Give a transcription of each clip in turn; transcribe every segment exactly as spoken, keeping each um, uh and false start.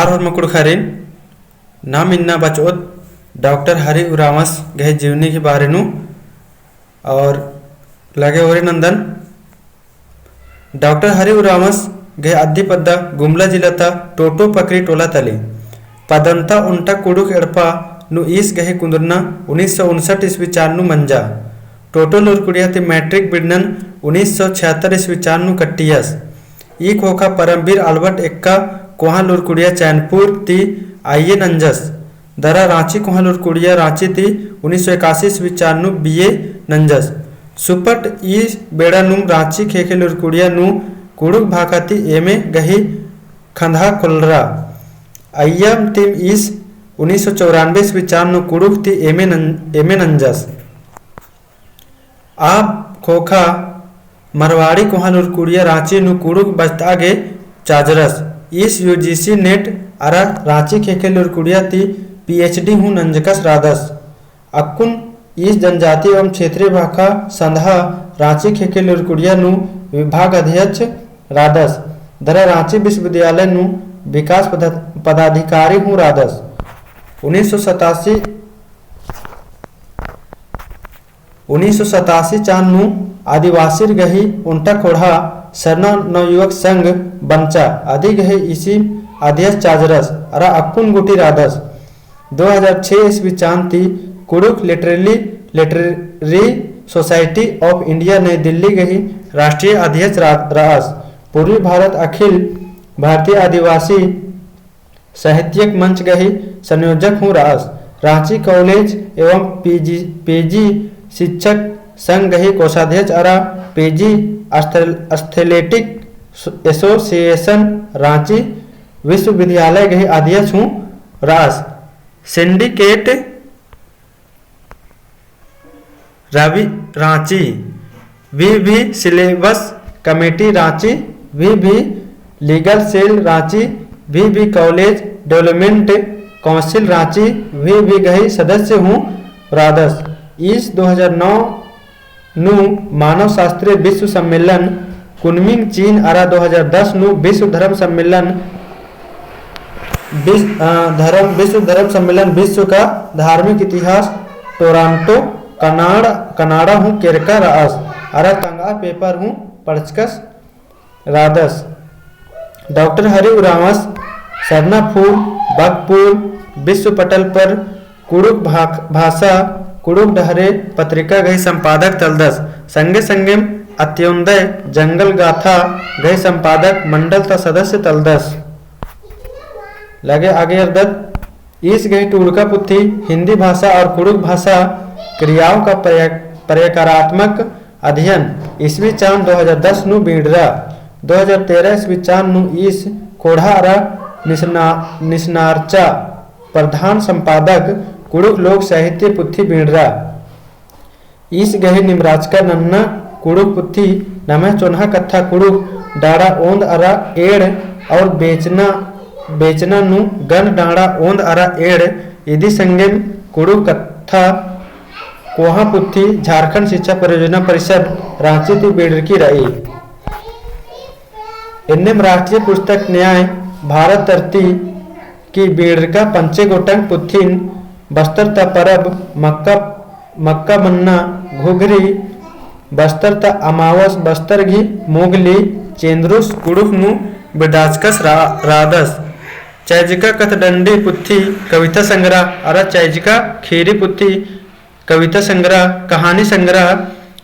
आर होरमा कुँड़ुख़ारिन, नाम इन्ना बचओत डॉक्टर हरि उराँवस गही जीवनी के बारे नू। और लगे ओरे नंदन, डॉक्टर हरि उराँवस गही अद्दी पद्दा गुमला जिला ता टोटो पकरी टोला तली। पदन्ता ओन्टा कुँड़ुख़ एड़पा नू ईस गही कुन्दुरना उन्नीस सौ उनसठ ईस्वी चान नू मंजा। टोटो लूरकुड़िया ती मैट्रिक बिड़नन उन्नीस सौ छिहत्तर ईस्वी चान नू कट्टियस। ई ख़ोख़ा परमवीर अल्बर्ट एक्का कोहाँ लूरकुड़िया चैनपुर ती आईए नंजस। दरा राँची कोहाँ लूरकुड़िया राँची ती उन्नीस सौ इक्यासी ईस्वी चान नू बीए नंजस। सुपट ई बेड़ा नुम राँची ख़ेख़ेल लूरकुड़िया नू कुँड़ुख़ भाखा ती एमए गही खंदहा खोलरा। अइय्यम तिम ईस उन्नीस सौ चौरानबे ईस्वी चान नू कुँड़ुख़ ती एमए नन-, एमए नंजस। आ ख़ोख़ा मरवाड़ी कोहाँ लूरकुड़िया राँची नू कुँड़ुख़ बचतआ गे चाजरस। ईस यूजीसी नेट अरा राँची ख़ेख़ेल लूरकुड़िया ती पीएचडी हूँ नंजकस रअदस। अक्कुन ईस जनजाति एवं क्षेत्रीय भाखा संदहा राँची ख़ेख़ेल लूरकुड़िया नू विभाग अध्यक्ष रअदस। दरा राँची विश्वविद्यालय नू विकास पद-, पदाधिकारी हूँ रअदस। उन्नीस सौ सतासी उन्नीस सौ सतासी चान नू आदिवासिर गही ओन्टा ख़ोंड़हा सरना नवयुवक संघ बन्चा। अदी गही ईसिम अध्यक्ष चाजरस अरा अक्कुन गूटी रअदस। दो हज़ार छह ईस्वी चान ती कुँड़ुख़ literary, Literary Society of India नई दिल्ली गही राष्ट्रीय अध्यक्ष रा-, रअस। पूर्वी भारत अखिल भारतीय आदिवासी साहित्यिक मंच गही संयोजक हूँ रअस। राँची कॉलेज एवं पीजी, पीजी शिक्षक संघ गही कोषाध्यक्ष अरा पीजी एस्थल-, एस्थलेटिक एसोसिएशन राँची विश्वविद्यालय गही अध्यक्ष हूँ रअस। सिंडिकेट रवि राँची, वीवी सिलेबस कमेटी राँची, वीवी लीगल सेल राँची, वीवी कॉलेज डेवलपमेंट काउंसिल राँची, वीवी गही सदस्य हूँ रअदस। ईस दो हज़ार नौ नू मानव शास्त्रीय विश्व सम्मेलन कुनमिंग चीन अरा दो हज़ार दस नू विश्व धर्म सम्मेलन, विश्व, अ, धर्म, विश्व धर्म सम्मेलन विश्व का धार्मिक इतिहास टोरंटो, कनाडा, कनाडा हूँ केरका रअस, अरा तंगआ पेपर हूँ पढ़चकस रअदस। डॉक्टर हरि उराँवस सरना फूल, बक फूल, विश्व पटल पर कुँड़ुख़ भाख-, भाषा, कुँड़ुख़ डहरे पत्रिका गही संपादक तलदस। संगे संगेम अत्योदय जंगल गाथा गही संपादक मंडल ता सदस्य तलदस। लगे आगे एरदत, ईस गही टूड़का पुथी हिंदी भाषा और कुँड़ुख़ भाषा क्रियाओं का प्रय-, प्रयोगात्मक अध्ययन ईस्वी चान दो हज़ार दस नू बींड़रा। दो हज़ार तेरह ईस्वी चान नू ईस ख़ोंड़हा अरा निसना-, निसनारचा प्रधान संपादक कुँड़ुख़ लोक साहित्य पुथी बींड़रा। ईस गही निमराचका नन्ना कुँड़ुख़ पुथी नम्है चोन्हा कत्था कुँड़ुख़ डाड़ा ओन्द अरा एंड़ और बेचना, बेचना नू गन डाड़ा ओन्द अरा एंड़ इदी संगेम कुँड़ुख़ कत्था कोहाँ पुथी झारखंड शिक्षा परियोजना परिषद राँची ती बींड़रकी रई। एन्नेम राष्ट्रीय पुस्तक न्याय भारत तरती की बींड़रका पंचे गोटंग पुथिन बस्तर ता परब, मक्का, मक्का मन्ना, घुघरी, बस्तर ता अमावस, बस्तर गही मोगली, चेंद्रुस कुँड़ुख़ नू बिड़दाचकस रा-, रादस। चैजिका कथडंडी पुथी कविता संग्रह अरा चैजिका खीरी पुथी कविता संग्रह, कहानी संग्रह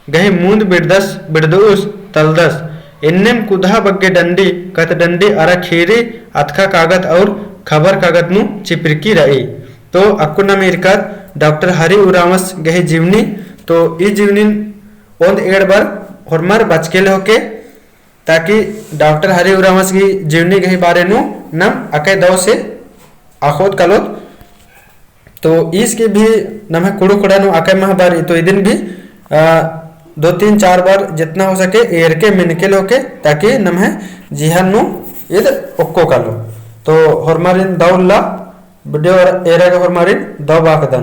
गही मुन्द बिड़दस, बिड़दउस तलदस। एन्नेम कुदहा बग्गे डंडी, कथडंडी अरा खीरी अतखा कागद और खबर कागद नू चिपरकी रई। तो अक्कुन नाम ईरकत डॉक्टर हरि उराँवस गही जीवनी, तो ई जीवनी ओन्द एंड़ बर होरमर बचकेल होके ताकि डॉक्टर हरि उराँवस गही जीवनी गही बारे नू नम अकय दव से अख़ोत कालोत। तो ईस के भी नम्है कुँड़ुख़ ख़ोंड़हा नू अकय महा बारी, तो इदिन भी, अ, दो तीन चार बार जितना हो सके एरके मेनकेल होके, ताकि नम्है जिहन नू ईद ओक्को कालो। तो होरमारिन दव उल्ला video एरा गे होरमारिन दव बाकदन।